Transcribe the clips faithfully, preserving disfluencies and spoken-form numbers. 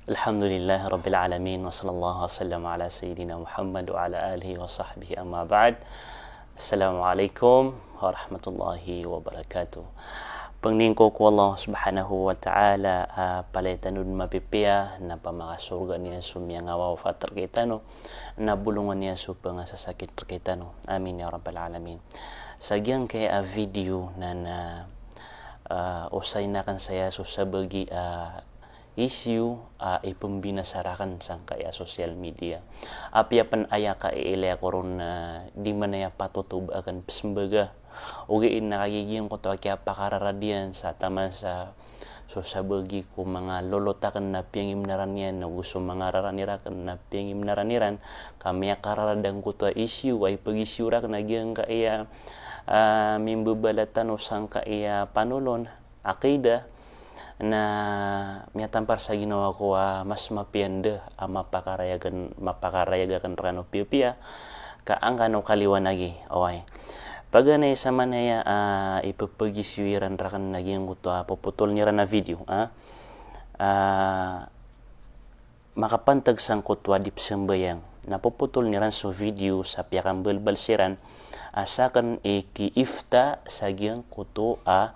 Alhamdulillahi Rabbil Alamin, wa sallallahu wa sallam ala Sayyidina Muhammad wa ala alihi wa sahbihi, amma ba'd. Assalamu alaikum warahmatullahi wabarakatuh. Pangnin ko ko Allah Subhanahu wa Ta'ala a palaya tano dn mapipiya, na pamakasorga niyan so miyangawawapat rkitano, na bolongan iyan so pangasasakit rkitano. Amin ya Rabbal Alamin. Sa giyangkaya a video na, na, ah, osayin akn saya so sabagi a issue a ipmbinasa rakn sangkaya social media. Apiya pn aya kailay ako ron na di man aya patot o ba akn pzmbaga. Ogaid na kagiya giyangkoto a kiyapakararad iyan sa taman sa so sabagi ko manga lolot akn na piyangimnaran iyan, ago so manga rarani rakn na piyangimnaran iran, ka miyakararad angkoto a issue a ipag-issue rakn a giyangkaya, ah, mimbabalat tano sangkaya panolon, aqidah, na miyatampar sa ginawa ko a mas mapiya anda a mapakarayag akn, mapakarayag akn rkano piyapiya, ka an kano kaliwanagi, oway. Paganay sa manaya, ah, ipapag-issue iran rakn a giyangkoto a popotoln iran a video, ah. Ah, makapantag sangkoto a di pzambayang. Na popotoln iran so video sa piyakambalbal siran a sakn i ki-ifta sa giyangkoto a,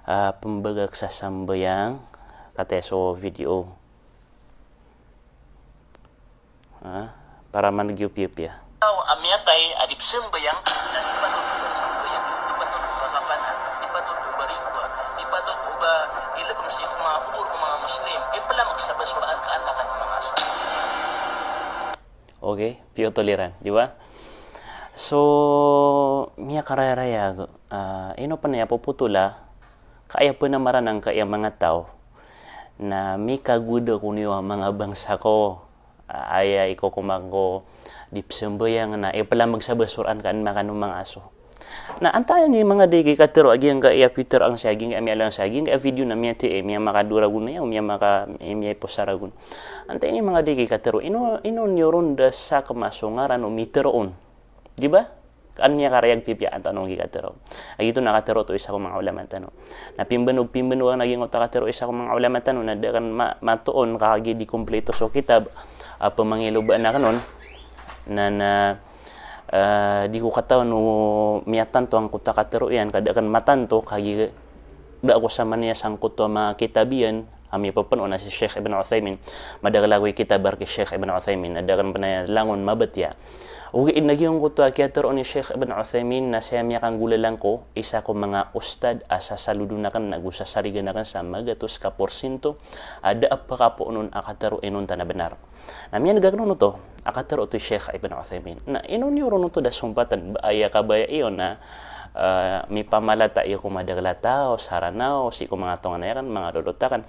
ah, pmbagak sa sambayang, kataya so video. Ah, para man giyopiyopiya. Taw a miyatay a di pzambayang, na di patot o ba sambayang, di patot o ba kapanan, di patot o ba riba, di patot o ba ilbng sii ko manga kobor o manga Muslim, iplamg sa basoraan ka an makan o manga aso. Okay, piyotol iran, di ba? So, miyakarayarayag, ah, ino pn aya popotola, ka aya pn a maranang ka aya manga taw na mikagowad ako niyo a manga bangsa ko, ah, aya ikokoman ko di pzambayang na iplamg sa basoraan ka an makan o manga aso. Na antaa ini manga di kikatero a giyangkaya pitharo angka sa giyangkaya miyaaloy angka sa giyangkaya video na miyathay, eh, miyamakadora gon aya, o miyamaka, eh, miyaipos sa ragon. Antaa ini manga di kikatero, ino, ino niyo ron da sakn a so ngaran o mitero on. Di ba? Ka an miyakarayag pipiya antaa on kikatero. A giyoto na katero oto isa ko manga ulama tano. Na pimbano, pimbano akn a giyangkoto a katero isa ko manga ulama tano na da akn ma, matoon ka kagiya di kompleto so kitab a pamangilobaan akn on. Na, na, eh, di ko katawan o miyatanto angkoto a katero iyan, ka da akn matanto kagiya da ako samanaya sangkoto a manga kitab iyan a miyapapanoon a si Sheikh Ibn Uthaymin. Madakl ako i kitab a rk i Sheikh Ibn Uthaymin, na da akn pn aya langon mabatiya. Ogaid na giyangkoto a kiyatero i Sheikh Ibn Uthaymin na saya miyakanggolalan ko isa ko manga ustad a sasalodon akn ago sasarigan akn sa magatos ka porsinto a da a pkapoonon a katero inonta na bnar. Na miyaneg akn on oto a katero oto i Sheikh Ibn Uthaymin. Na ino niyo ron oto da sompatan, ba aya kabaya iyo na, eh, mipamalata iyo ko madakl a taw, sa Ranaw, sii ko manga tonganay akn, manga lolot akn.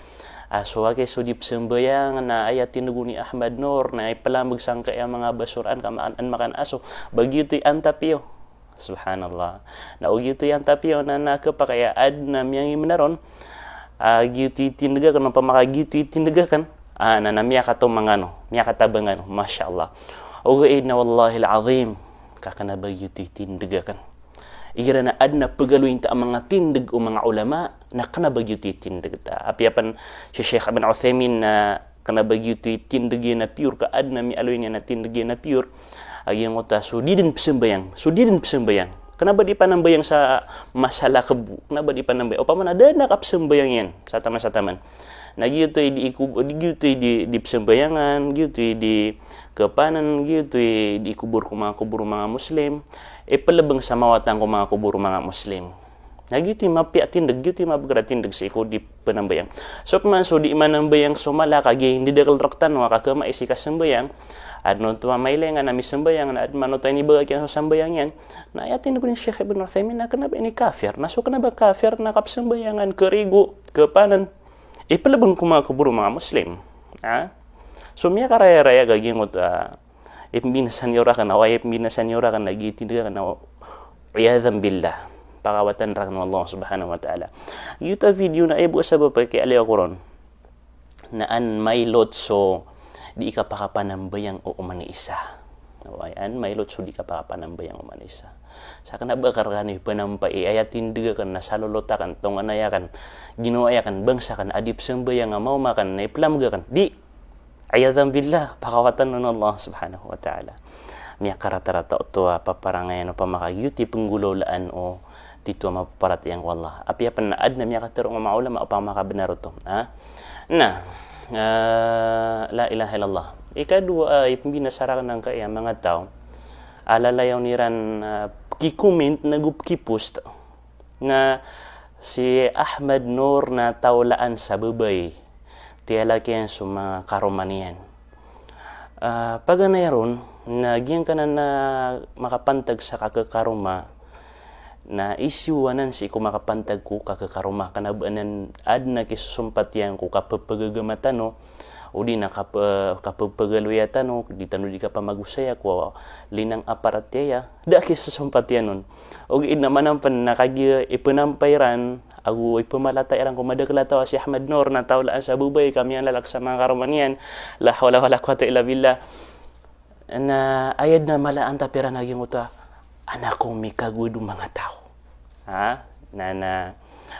Ah, so aki so di pzambayang na aya tindg on i Ahmad Noor na iplamg sangkaya manga basoraan ka an makan aso. Ba giyoto i antap iyo. Subhanallah. Na o giyoto i antap iyo na, na khapakay a adn a miyangimnar on a giyoto i tindg akn, opama ka giyoto i tindg akn, ah, na, na miyakatomang kano, miyakatabang kano, masha Allah. Ogaid na wallahil azim, ka kna ba giyoto i tindg akn. Igira na adn a pagaloyin ta a manga tindg o manga ulama, na kna ba giyoto i tindg ta. Apiya pn si Sheikh Ibn Uthaymin na kna ba giyoto i tindg iyan a pure, ka adn a miyaaloy niyan a tindg iyan a pure a giyangkoto a so di dn pzambayang, so di dn pzambayang. Kna ba di panambayang sa masala kbo, kna ba di panambayang. Opama na da a kapzambayang iyan sa taman, sa taman. Na giyoto i di iko, di giyoto i di, di pzambayangan, giyoto i di kapanan, giyoto i di kobor ko manga kobor o manga Muslim. Iplbng sa mawatan ko manga kobor o manga Muslim. Na giyoto i mapiya a tindg, giyoto i mabagr a tindg sii ko di panambayang. So pman so di manambayang so mala kagiya indadakl rktano a kakhamay sii kasambayang. Adn oto a mailangan a misambayang na adn man oto a inibagak iyan so sambayang iyan. Na aya tindg o ni Sheikh Ibn Uthaymin na kna ba ini kafir. Na so kna ba kafir na kapzambayangan, karigo, kapanan, iplbng ko manga kobor o manga Muslim. Ha? So miyakarayarayag a giyangkoto a ipmbinasa niyo rakn, oway, ipmbinasa niyo rakn a giya i tindg akn, oway. Iyadhan billah. Pakawatan rakn o Allah Subhanahu wa Ta'ala. Giyoto a video na aya bo a sabap a kiyaaloy ako ron na an mailot so di kapakapanambayang o oman i isa. Oway, an mailot so di kapakapanambayang o oman i isa. Sa kna ba ka rkano i panampay i aya tindg akn na sa lolot akn, tonganay akn, ginawai akn, bangsa akn, a di pzambayang a maoma akn na iplamg akn. Di. Iyadhan billah, pakawatan on o Allah subhanahu wa ta'ala. Miyakaratarata oto a paparangayan o pamakagiyoto i penggolawlaan o tito a mapaparatiyaya ko Allah. Apiya pen na aden a miyakatero o manga ulama o pamakabenar oto. Ha? Na, eh, la ilaha illallah. Ikadowa, eh, i pembinasa raken angkaya manga taw a lalayon iran, eh, kikoment nago pekipost. Na si Ahmad Noor na taw laan sa babay, tiyalak iyan so manga karoma niyan. Ah, paganay ron, na giyangkanan a makapantag sa kakekaroma, na issue anan sii ko makapantag ko kakekaroma. Kena ba anan aden a kisosompatiyan ko kapepegegema tano, odi na kape-, kapepegaloya tano, di tano di kapamagosaya ko linang a paratiyaya, da a kisosompatiyan on. Ogaid na manampen na kagiya ipenampay iran, ago ipemalata iran ko madakel a taw a si Ahmad Noor na taw laan sa babay ka miyalalak sa manga karoma niyan. La hawla wala quwwata illa billah. Na aya den a mala a antap iran a giyangkoto a, aden ako mikagowad o manga taw. Ha? Na, na,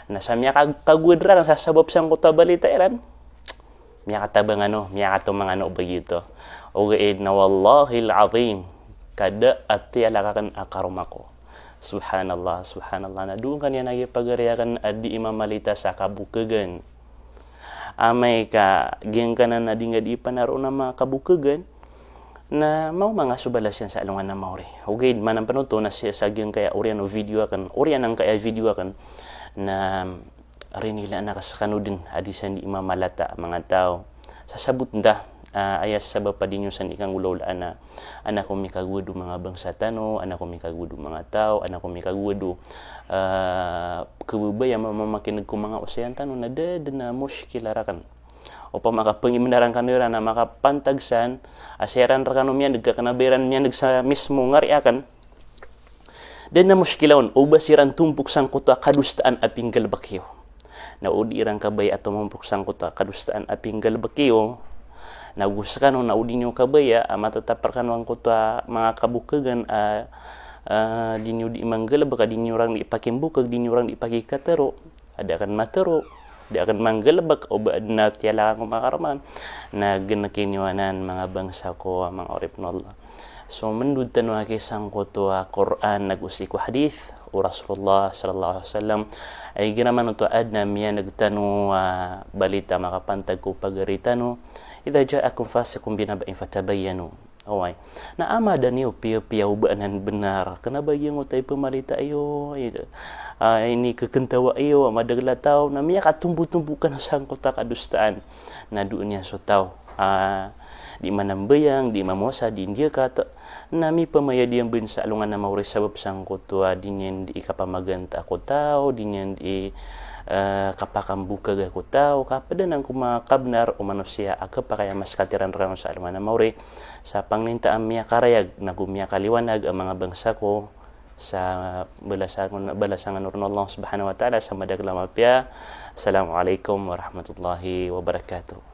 na sa miyakagowad raken sa sabap sangkoto a balita iran. Miyakatabang ano, miyakatomang ano ba giyoto. Ogaid na wallahil azim, ka da a tiyalak aken a karoma ko. Subhanallah, subhanallah. Na doon kaniyan a gii pagari aken a dii mamalita sa kabokegan. Amay ka giyangkanan a di nga dii panaro na manga kabokegan, na maoma nga so balas iyan sa alongan a maori. Ogaid, manampen oto na si-, sa giyangkaya oriyan o video aken, oriyan angkaya video aken, na rinilaan aken sekano den a di san dii mamalata a manga taw. Sasabot nda, ah, aya sabap a di niyo san dii kanggolawlaan a, aden ako mikagowad o manga bangsa tano, aden ako mikagowad o manga taw, aden ako mikagowad o, ah, kebebaya ma-, mamakineg ko manga osayan tano, na da den a moskila raken. Opama ka pengimenaran kano iran a makapantag san, a siran rekano miyaneg ka kena ba iran miyaneg sa mismo ngari aken, da den a moskila on, o ba siran tompok sangkoto a kadosaan a pinggalebek iyo. Na o di iran kabaya a tomompok sangkoto a kadosaan a pinggalebek iyo, na go sekano na o di niyo kabaya a matatap rekano angkoto a manga kabokegan a, a, di niyo dii manggalebek, a di niyo orang dii pakimbokeg, di niyo orang dii pakikatero. A da aken matero, da aken manggalebek, o ba aden a tiyalak aken ko manga karoma, na genekin iyo anan manga bangsa ko a manga oripn o Allah. So mendod tano aki sangkoto a Qur'an ago sii ko hadith o Rasulullah sallallahu alaihi wasallam. Ay igira man oto a aden a miyaneg tano a balita makapantag ko pagari tano, "Idha ja'akum fasiqun binaba'in fatabayyanu." Oway. Na amada niyo piyapiya o ba anan benar. Kena ba giyangkoto a ipemalita iyo, i-, ah, inikekentawa iyo a madakel a taw, na miyakatombotombo kano sangkoto a kadosaan. Na doon iyan so taw a dii manambayang, dii mamowasa, dii ndiyakat, na mipamayad iyan ben sa alongan a maori sabap sangkoto a di niyan dii kapamaganta ko taw, di niyan dii, eh, kapakambokega ko taw, ka ped anan ko manga kabenar o manosiya a kepakay a masekat iran rekano sa alongan a maori. Sa pangninta a miyakarayag nago miyakaliwanag a manga bangsa ko, sa balasan, balasan kano ron o Allah subhanahu wa ta'ala sa madakel a mapiya. Assalamu alaikum warahmatullahi wabarakatuh.